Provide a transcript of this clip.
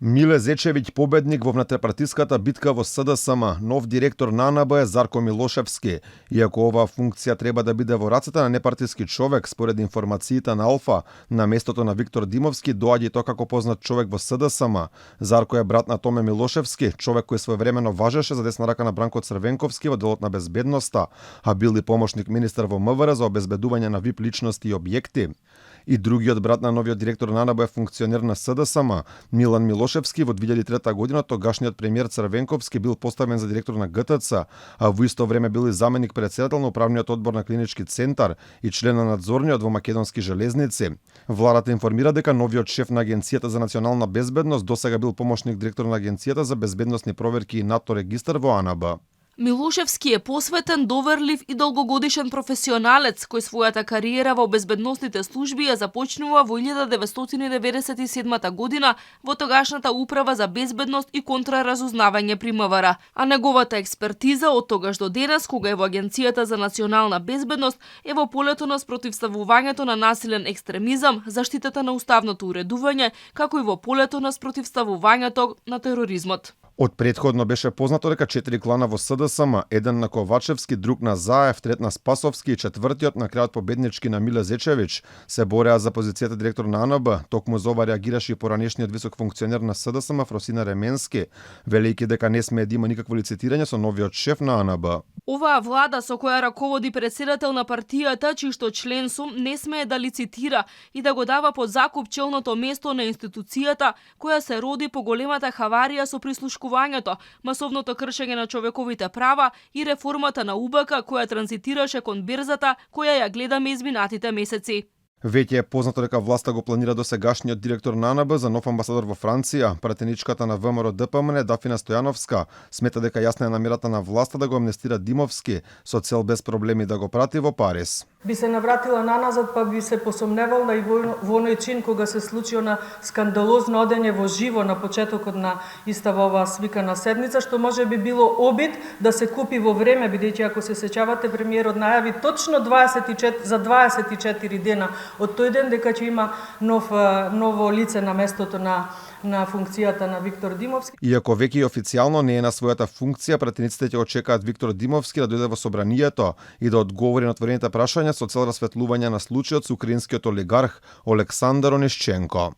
Миле Зечевиќ победник во внетрепартиската битка во СДСМ, нов директор на АНБ е Зарко Милошевски. Иако оваа функција треба да биде во рацете на непартиски човек, според информациите на Алфа, на местото на Виктор Димовски доаѓа и тоа како познат човек во СДСМ. Зарко е брат на Томе Милошевски, човек кој своевремено важеше за десна рака на Бранко Црвенковски во делот на безбедноста, а бил и помошник министер во МВР за обезбедување на ВИП личности и објекти. И другиот брат на новиот директор на АНБ е функционер на СДСМ, Милан Милошевски. Во 2003 година тогашниот премиер Црвенковски бил поставен за директор на ГТЦ, а во исто време бил и заменик председател на управниот одбор на клинички центар и член на надзорниот во Македонски железници. Владата информира дека новиот шеф на Агенцијата за национална безбедност досега бил помошник директор на Агенцијата за безбедносни проверки и НАТО регистар во АНБ. Милошевски е посветен, доверлив и долгогодишен професионалец кој својата кариера во безбедносните служби ја започнува во 1997 година во тогашната управа за безбедност и контраразузнавање при МВР, а неговата експертиза од тогаш до денес, кога е во Агенцијата за национална безбедност, е во полето на спротивставувањето на насилен екстремизам, заштитата на уставното уредување, како и во полето на спротивставувањето на тероризмот. Од претходно беше познато дека 4 клана во СДСМ, еден на Ковачевски, друг на Заев, трет на Спасовски и четвртиот на крајот победнички на Миле Зечевиќ, се бореа за позицијата директор на АНБ. Токму за ова реагираше и поранешниот висок функционер на СДСМ Фросина Ременски, велејќи дека не смее да има никакво лицитирање со новиот шеф на АНБ. Оваа влада со која раководи председател на партијата, чишто член сум, не смее да лицитира и да го дава под закуп челното место на институцијата која се роди по големата хаварија со прислушкувањето, масовното кршење на човековите права и реформата на УБК која транзитираше кон берзата која ја гледаме изминатите месеци. Веќе е познато дека власта го планира досегашниот директор на АНБ за нов амбасадор во Франција. Пратеничката на ВМРО ДПМН Дафина Стојановска смета дека јасна е намерата на власта да го амнестира Димовски со цел без проблеми да го прати во Париз. Би се навратила наназад, па би се посомневала и во оној чин кога се случи на скандалозно одење во живо на почетокот на истава оваа свикана седница, што може би било обид да се купи во време, бидејќи ако се сеќавате премиерот најави точно 24 дена од тој ден дека ќе има ново лице на местото на функцијата на Виктор Димовски. Иако веќе и официјално не е на својата функција, пратениците ќе очекаат Виктор Димовски да дојде во собранието и да одговори на отворените прашања со цел расветлување на случајот со украинскиот олигарх Олександар Онишченко.